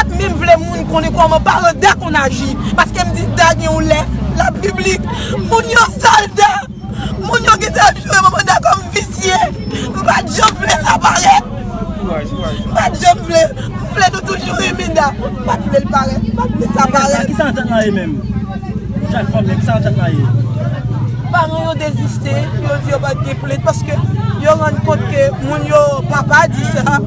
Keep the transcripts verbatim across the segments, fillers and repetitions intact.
M menm vle moun konnen kòman paran Da konn aji. Paske m di Da gen yon lè, la piblik, moun yo sal Da. Moun yo gentan ap jwe manman Da kòm visye. M pa t janm vle sa parèt. M pa t janm vle. M vle nou toujou renmen Da. M pa t vle l parèt. M pa t vle sa parèt. Ki sa antant lan ye menm? Chak fanmi, ki sa antant lan ye? Paran yo deziste, yo di yo pa t gen plent paske yo rann kont ke moun yo papa di sa,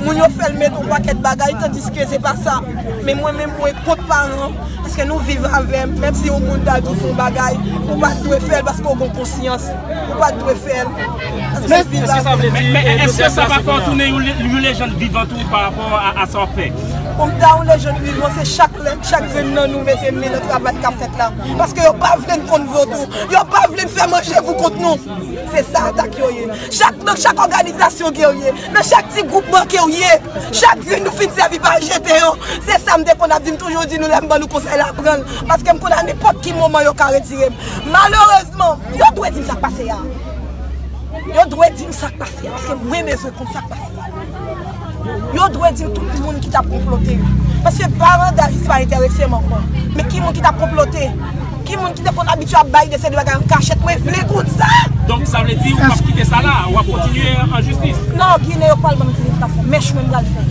moun yo fè l met yon pakèt bagay, tandiske se pa sa. Men mwen menm, mwen kont paran, paske nou viv avè m, menm si yon moun ta di w fè yon bagay, ou pa t dwe fè l paske w gen konsyans, ou pa t dwe fè l. Paske Men, viv èske sa avè vle m. Di, Men, men, e, èske sa pa fè w tounen yon le-, yon lejann vivan tou pa rapò a, a sa w ap fè? Pou m ta yon lejann vivan, se chak lè, chak grenn nan nou mete men nan travay k ap fèt la. Paske yo pa vle n konn vodou. Yo pa vle n fè manje pou kont nou. Se sa atak yo ye. Chak, nan chak òganizasyon ke w ye, nan chak ti gwoupman ke w ye, chak grenn nou fin sèvi pa jete yo. Se sa m te konn ap di, m toujou di nou lè m ban nou konsèy la, pran l. Paske m konn a nenpòt ki moman yo ka retire m. Malerezman, yo dwe di m sa k pase a. Yo dwe di m sa k pase a, paske mwen bezwen konn sa k pase a. Yo dwe di m tout moun ki t ap konplote. Paske paran Da jis pa enterese m ankò. Men ki moun ki t ap konplote? Ki moun ki te konn abitye ap bay de seri de bagay an kachèt? Mwen vle konn sa! Donk, sa vle di ou p ap kite sa la, w ap kontinye an jistis? Non, Ginen yo pral ban m ti liv kafou. Mèch mwen m pral fè.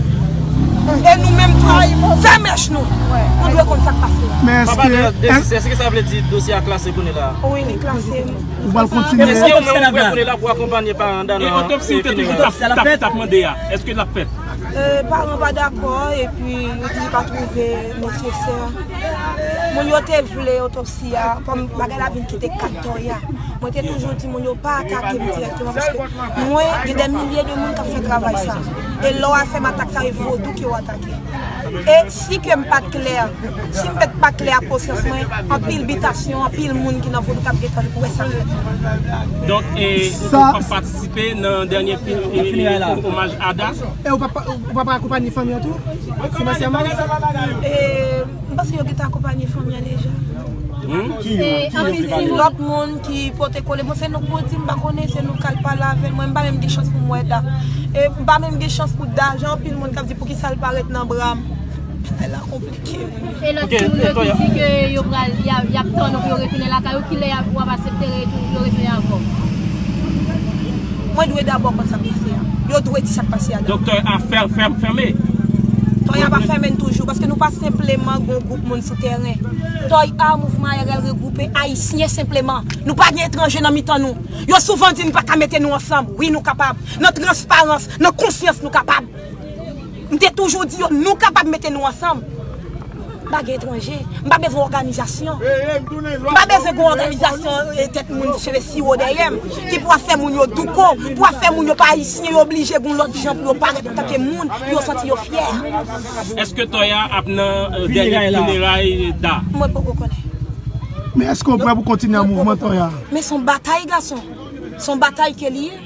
E nou menm tou, fè mèch nou. Nou dwe konn sa k pase a. Men Papa èske, Dezis, èske sa vle di dosye a klase kounye la? Wi, li klase. Ou pral kontinye. Èske ou menm ou prè kounye la pou akonpanye paran Da nan funeray? E otopsi ou te toujou t ap, t ap, t ap mande a, èske l ap fèt? E, paran pa dakò, epi yo di li pa twouve nesesè. Moun yo te vle otopsi a, kòm bagay la vin kite kat Toya. Mwen te toujou di moun yo pa atake m dirèkteman, paske mwen, gen de milye de moun k ap fè travay sa. E lè w al fè m atak sa, e vodou ke w atake. E si ke m pa t klè, si m pa t pa klè ak konsyans mwen, anpil bitasyon, anpil moun ki nan vodou t ap gentan wè sa m fè. Donk, e, ou p ap patisipe nan dènye fi-, e, e, omaj a Da? E ou p ap, ou p ap akonpanye fanmi an tou? Finansyèman? E, m panse yo gentan akonpanye fanmi an deja. Hmm? Ki yo? E anpil ti lòt moun ki pote kole. Bon, se nou k pou di, m pa konnen, se nou k al pale avè l. Mwen, m pa menm gen chans pou m wè Da. E m pa menm gen chans pou Da, jan anpil moun k ap di poukisa l pa ret nan bra m. Bagay la konplike, wi. E lòt timoun yo ki di ke yo pral, y a, y ap tann ou pou yo retounen lakay ou, kilè y ap, w ap aksepte retou-, yo retounen ankò? Mwen dwe dabò konn sa k pase a. Yo dwe di sa k pase a dabò. Donk Toya fè-, fè-, fèmen? Toya pa fèmen toujou, paske nou pa senpleman gon gwoup moun sou tèren. Toya, mouvman A R L regwoupe Ayisyen senpleman. Nou pa gen etranje nan mitan nou. Yo souvan di nou pa ka mete nou ansanm. Wi, nou kapab. Nan transparans, nan konsyans, nou kapab. M te toujou di yo, nou kapab mete nou ansanm. M pa gen etranje. M pa bezwen òganizasyon. M pa bezwen gen òganizasyon, e, tèt moun cheve siwo dèyè m, ki pou ap fè moun yo douko, pou ap fè moun yo pa ayisyen, yo oblije gen lòt jan pou yo parèt antanke moun, pou yo santi yo fyè. Èske Toya ap nan, e, dènye fineray Da? Mwen poko konnen. Men èske w prè pou kontinye an mouvman, Toya? Men se yon batay, gason. Se yon batay ke li ye.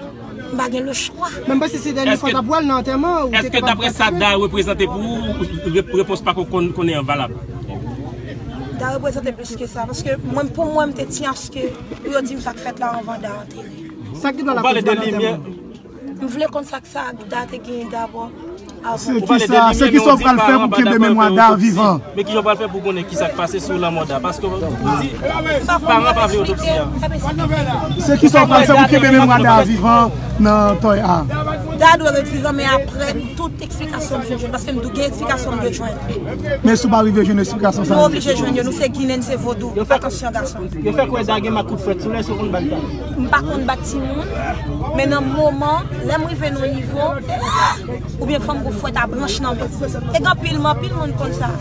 M pa gen le chwa. Men m panse se dènye fwa k ap wè l nan antèman ou te kapab patisipe. Èske daprè sa Da reprezante pou ou, rep-, repons pa ko-, kon-, konnen an valab? Da reprezante plis ke sa, paske mwen, pou mwen, m te tyen aske pou yo di m sa k fèt la anvan Da antere. Sa ki dwa la pale de limyè. M vle konn sa k sa Da te genyen dabò. Se kisa, se kisa w pral fè pou kenbe memwa Da vivan? Men kijan w pral fè pou konnen kisa k pase sou lanmò Da? Paske w di, paran pa vle otopsi a. Se kisa w pral fè pou kenbe memwa Da vivan nan Toya? Da dwe ret vivan, men apre tout eksplikasyon m fin jwenn, paske m dwe gen eksplikasyon m dwe jwenn. Men si w pa rive jwenn eksplikasyon sa yo? Nou oblije jwenn yo, nou se Ginen, se vodou. Atansyon, gason. Yo fè kwè Da gen mak kout frèt sou l, èske w konn bat Da? M pa konn bat timoun, men nan moman, lè m rive nan yon nivo, oubyen fò m gon fwèt a branch nan men. E gen anpil, men anpil moun konn sa,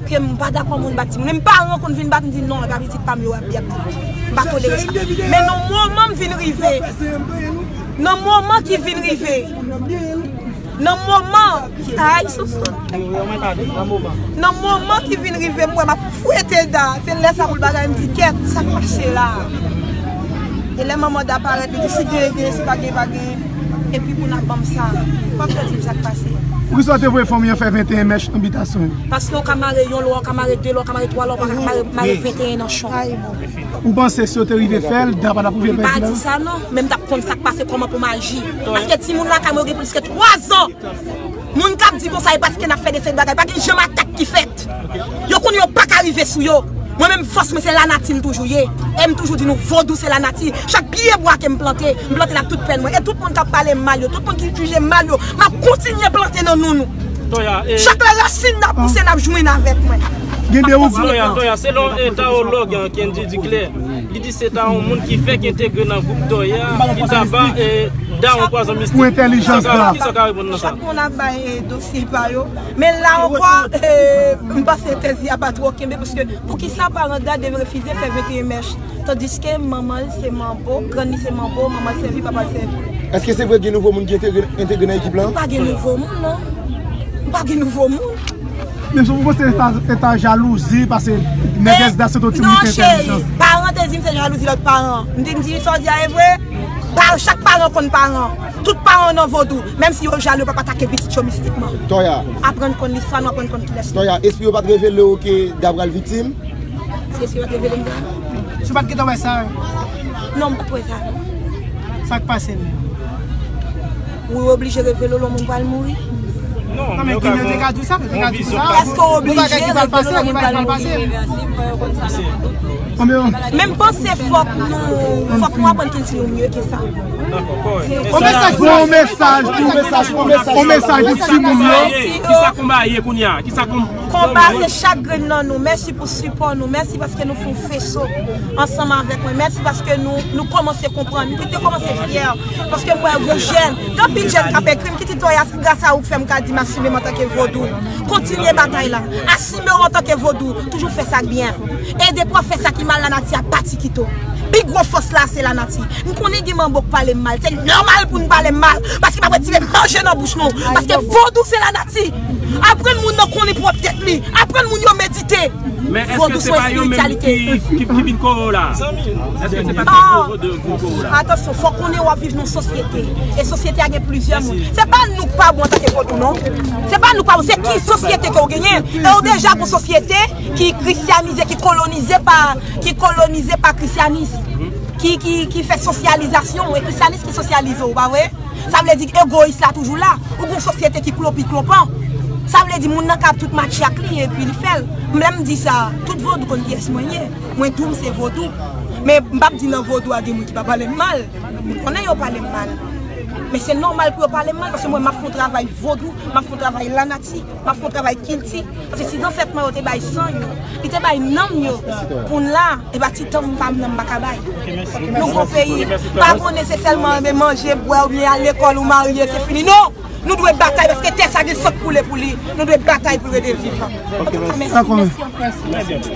ke m pa dakò moun bat timoun. Menm paran konn vin bat, m di non, e pa pitit pa m yo ap ap bat. M pa tolere sa. Men nan moman m vin rive, nan moman ki vin rive, nan moman, ay, soso. Nan moman ki vin rive, m wè m ap fwete Da. Se lè sa pou l bagay, m di, kèt, sa k pase la? E lè manman Da parèt, li di, si gen, gen, si pa gen, pa gen. Epi pou n ap ban m sa. Fòk yo di m sa k pase. Poukisa w te voye fanmi an fè venteyen mèch nan bitasyon yo? Paske w ka mare yon lwa, w ka mare de lwa, w ka mare twa lwa, w pa ka mare, mare venteyen nan chon. Ou panse si yo te rive fè l, Da pa t ap rive pèdi la? M pa di sa non, men m t ap konn sa k pase, kòman pou m aji. Paske timoun lakay mwen yo gen plis ke twa zan. Moun k ap di konsa, e paske n ap fè de seri bagay. Pa gen janm atak ki fèt. Yo konnen yo pa ka rive sou yo. Mwen menm, fòs mwen se lanati m toujou ye. E m toujou di nou, vodou se lanati. Chak pye bwa ke m plante, m plante l ak tout pèn mwen. E tout moun k ap pale m mal yo, tout moun ki jije m mal yo, m ap kontinye plante nan non nou. Toya, e Chak lè rasin n ap pouse, n ap jwenn avèk mwen. Gen de ou Toya, Toya, selon e tawològ, an, Kendy Duclair, li di se ta yon moun ki fèk entegre nan gwoup Toya, ki ta ba e Dawon pwazon mistik. Pou entèlijans la. Kisa w ka reponn nan sa? Chak moun ap bay e dosye pa yo. Men la ankò, e, m panse tèz li a pa twò kenbe, paske poukisa paran Da dwe refize fè venteyen mèch, tandiske manman l se manbo, grann li se manbo, manman l sèvi, papa l sèvi. Èske se vre gen nouvo moun ki entegre, entegre nan ekip la? Pa gen nouvo moun, non. Pa gen nouvo moun. Men si w panse e ta, e ta jalouzi, paske nègès Da se yon timoun ki entèlijan. Non, cheri, paran te di m se jalouzi lòt paran. M di, m di, sa w di a e vre? Pa, chak paran konn paran. Tout paran nan vodou. Menm si yo jalou, yo p ap atake pitit yo mistikman. Toya. Aprann konn listwa nou, aprann konn kilès nou. Toya, espri yo pa t revele w ke Da pral viktim? Espri yo pa t revele m sa? Si w pa t gentan wè sa, wi. Non, m pa t wè sa, non. Sa k pase menm? Ou oblije revele w lè yon moun pral mouri? Non, men yo te ka di w sa, yo te ka di w sa. Èske w oblije revele w lè yon moun pral mouri? Men m panse fòk nou, fòk nou aprann kilti nou mye ke sa. Yon mesaj pou, yon mesaj pou, yon mesaj pou timoun yo. Kisa konba ye kounye a? Kisa konba? Konba se chak grenn nan nou. Mèsi pou sipò nou. Mèsi paske nou fè yon feso ansanm avèk mwen. Mèsi paske nou, nou kòmanse konprann. Nou te kòmanse fyè. Paske m wè yon jèn, gen anpil jèn k ap ekri m ki di Toya, se gras a ou k fè m ka di m asime m antanke vodou. Kontinye batay la. Asime w antanke vodou. Toujou fè sa k byen. Ede pou w ap fè sa ki mal, lanati ap pati kite w. Pi gwo fòs la se lanati. M konnen gen manbo k pale m mal. Se nòmal pou n pale m mal. Paske m ap retire manje nan bouch nou. Paske vodou se lanati. Aprann moun nan konnen pwòp tèt li. Aprann moun yo medite. Men èske se pa yo menm ki, ki, ki vin kore w la? Èske se pa yo ki vin kore w la? Atansyon, fò w konnen w ap viv nan yon sosyete. E sosyete a gen plizyè moun. Se pa nou k pa bon antanke vodou, non. Se pa nou k pa bon. Se ki sosyete ke w genyen. E w deja gon sosyete ki kristyanize, ki kolonize pa, ki kolonize pa krisyanis. Ki, ki, ki fè sosyalizasyon. E krisyanis ki sosyalize w, pa vre? Sa vle di egoyis la toujou la. Ou gon sosyete ki klopi klopan. Sa vle di moun nan ka ap tout matche ak li epi li fè l. Lè m di sa, tout vodou konn kiyès mwen ye. Mwen tou m se vodou. Men m p ap di nan vodou a gen moun ki pa pale m mal. M konnen yo pale m mal. Men se nòmal pou yo pale m mal paske mwen m ap fè yon travay vodou, m ap fè yon travay lanati. M ap fè yon travay kilti. Paske si zansèt mwen yo te bay san yo, li te bay nanm yo pou n la, e pa ti tanm pa m nan m pa ka bay. Nou gon peyi, pa konnen se sèlman renmen manje, bwè oubyen al lekòl ou marye, se fini. Non! Nou dwe batay paske tè sa gen san k koule pou li. Nou dwe batay pou l rete vivan. Antouka, mèsi, mèsi anpil.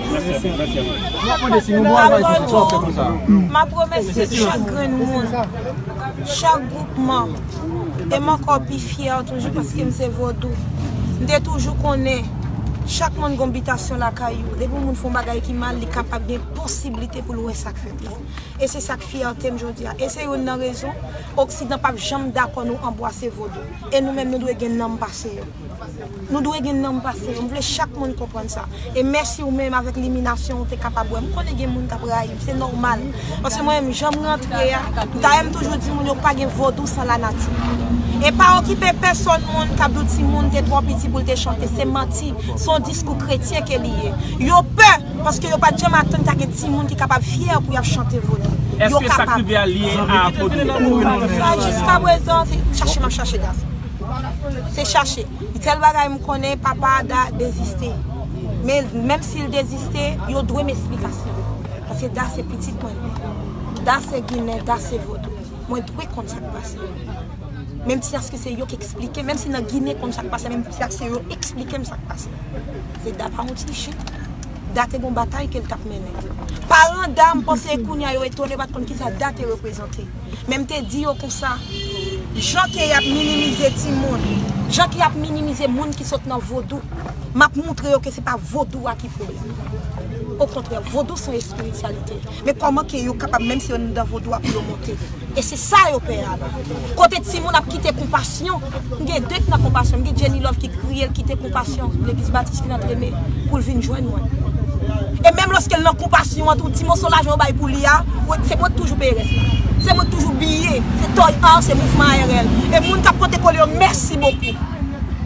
M ap remèsye chak grenn moun. Chak gwoupman, e m ankò pi fyè toujou paske m se vodou. M te toujou konnen chak moun gon bitasyon lakay yo. Depi yon moun fè yon bagay ki mal, li kapab gen posiblite pou l wè sa k fèt li. E se sa k fyète m jodi a. E se youn nan rezon Oksidan p ap janm dakò nou anbwase vodou. E nou menm, nou dwe gen nanm pase yo. Nou dwe gen nanm pase yo. M vle chak moun konprann sa. E mèsi ou menm avèk liminasyon ou te kapab wè. M konnen gen moun k ap rayi m, se nòmal. Paske mwen menm, jan m rantre a, dayè m toujou di moun yo pa gen vodou san lanati. E pa okipe pèsòn moun k ap di w timoun te twò piti pou l te chante, se manti. Se yon diskou kretyen ke li ye. Yo pè, paske yo pa t janm atann ta gen timoun ki kapab fyè pou y ap chante vodou. Yo kapab. Èske sa k rive a lye a vodou? Sa, jiskaprezan, se chache m ap chache Da. Se chache. Sèl bagay m konnen, papa Da deziste. Men, menm si l deziste, yo dwe m esplikasyon. Paske Da se pitit mwen. Da se ginen, Da se vodou. Mwen dwe konn sa k pase. Menm si èske se yo k eksplike, menm si nan Ginen konn sa k pase, menm si èske se yo eksplike m sa k pase. Se Da pa yon ti chen. Da te gon batay ke l t ap mennen. Paran Da, m panse kounye a yo etone, yo pa t konn kisa Da te reprezante. Men m te di yo konsa, jan ke y ap minimize timoun, jan ke y ap minimize moun ki sot nan vodou, m ap montre yo ke se pa vodou a ki pwoblèm. Okontrè, vodou se yon espirityalite. Men kòman ke yo kapab, menm si yo anndan vodou a, pou yo monte? E se sa yo pè a la. Kote timoun ap kite konpasyon. M gen de ki nan konpasyon. M gen Jenny Love ki kriye, l kite konpasyon legliz batis ki nan Treme pou l vin jwenn mwen. E menm lòske l nan konpasyon an tou, ti moso lajan yo bay pou li a, se mwen k toujou peye rès la. Se mwen k toujou biye. Se Toy Art, se mouvman A R L. E moun k ap pote kole yo, mèsi bokou.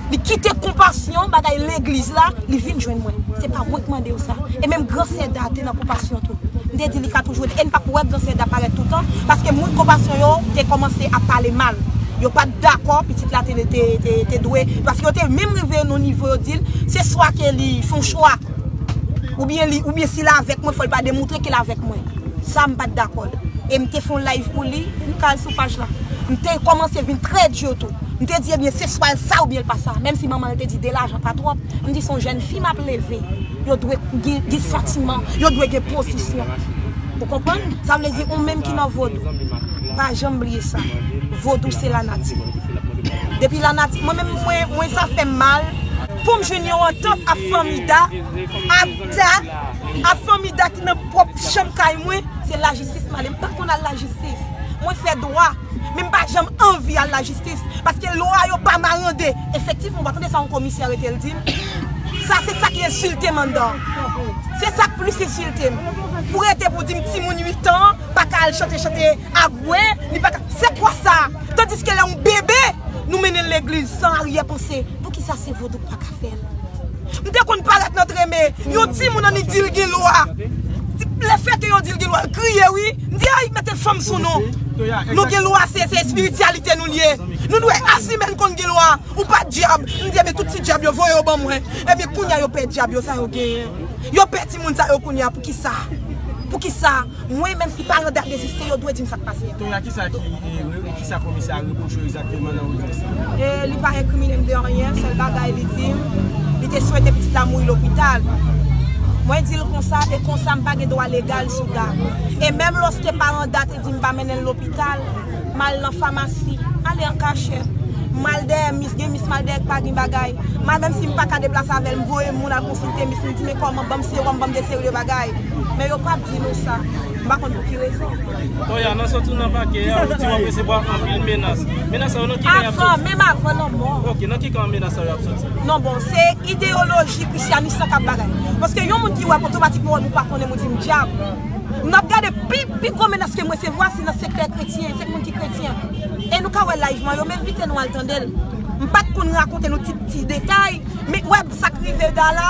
Li kite Konpasyon, bagay legliz la, li vin jwenn mwen. Se pa mwen k mande yo sa. E menm Gran Sè Da te nan Konpasyon tou. M te di li ka toujou ede. E n p ap wè Gran Sè Da parèt toutan, paske moun Konpasyon yo te kòmanse ap pale mal. Yo pa t dakò, pitit la te, te, te, te dwe. Paske yo te menm rive nan nivo yo di l, se swa ke li fè yon chwa, oubyen li, oubyen si l avèk mwen, fò l pa demoutre ke l avèk mwen. Sa, m pa t dakò l. E m te fè yon live pou li, nou ka al sou paj la. M te kòmanse vin trè di tou. M te di, ebyen, se swa l sa oubyen l pa sa. Menm si manman l te di de lajan pa twòp, m di se yon jèn fi m ap leve. Yo dwe gen, gen santiman, yo dwe gen pozisyon. Ou konprann? Sa vle di, ou menm ki nan vodou, pa janm bliye sa. Vodou se lanati. Depi lanati, mwen menm, mwen, mwen sa fè m mal. Pou m jwenn yon antant ak fanmi Da, ak Da, ak fanmi Da ki nan pwòp chanm kay mwen, se lajistis m ale. M pa konn al lajistis. Mwen fè dwa, men m pa janm anvi al lajistis. Paske lwa yo pa marande. Efektivman, ou pa tande sa yon komisè rete l di m? Sa se sa ki ensilte m anndan. Se sa k plis ensilte m. Pou rete pou di m timoun uit an pa ka al chante, chante agwe, li pa ka. Se kwa sa? Tandiske lè yon bebe, nou mennen l legliz san aryè panse. Poukisa se vodou k pa ka fè l? M te konn parèt nan treme. Yon timoun annik di l gen lwa. Lefètke yo di l gen lwa, l kriye wi. M di, ay, mete fanm sou nou. Nou gen lwa, se, se espirityalite nou l ye. Nou dwe asime n konn gen lwa. Ou pa dyab. M di, ebyen, tout ti dyab yo, voye yo ban mwen. Ebyen, kounye a yo pè dyab yo, sa yo genyen. Yo pè timoun sa yo kounye a, poukisa? Poukisa? Mwen, menm si paran Da deziste, yo dwe di m sa k pase a. Toya, kisa ki, e, re-, kisa komisè a repwoche w egzakteman nan odyans la? E, li pa enkrimine m de anyen, sèl bagay li di m, li te swete pitit la mouri lopital. Mwen di l konsa, e konsa m pa gen dwa legal sou Da. E menm lòske paran Da te di m pa mennen l lopital, m al nan famasi, ale an kachèt. M al dèyè mis, gen mis m al dèyè k pa gen bagay. M al menm si m pa ka deplase avè l, m voye moun al konsilte mis, m di men kòman, ban m sewòm, ban m de seri de bagay. Men yo p ap di nou sa. M pa konn pou ki rezon. Toya, nan sòti w nan pakè a, ou di w ap resevwa anpil menas. Menas sa yo nan ki kan y ap sòti? Avan, menm avan lanmò. Ok, nan ki kan menas sa yo ap sòti? Non, bon, se ideyoloji krisyanis lan k ap bagay. Paske yon moun ki wè m otomatikman wè m ou pa konnen m ou di m dyab. Nou ap gade pi, pi gwo menas ke m resevwa se nan sektè kretyen, se moun ki kretyen. E nou ka wè live mwen, yo m envite nou al tande l. M pa t konn rakonte nou ti, ti detay, men wè sa k rive Da la.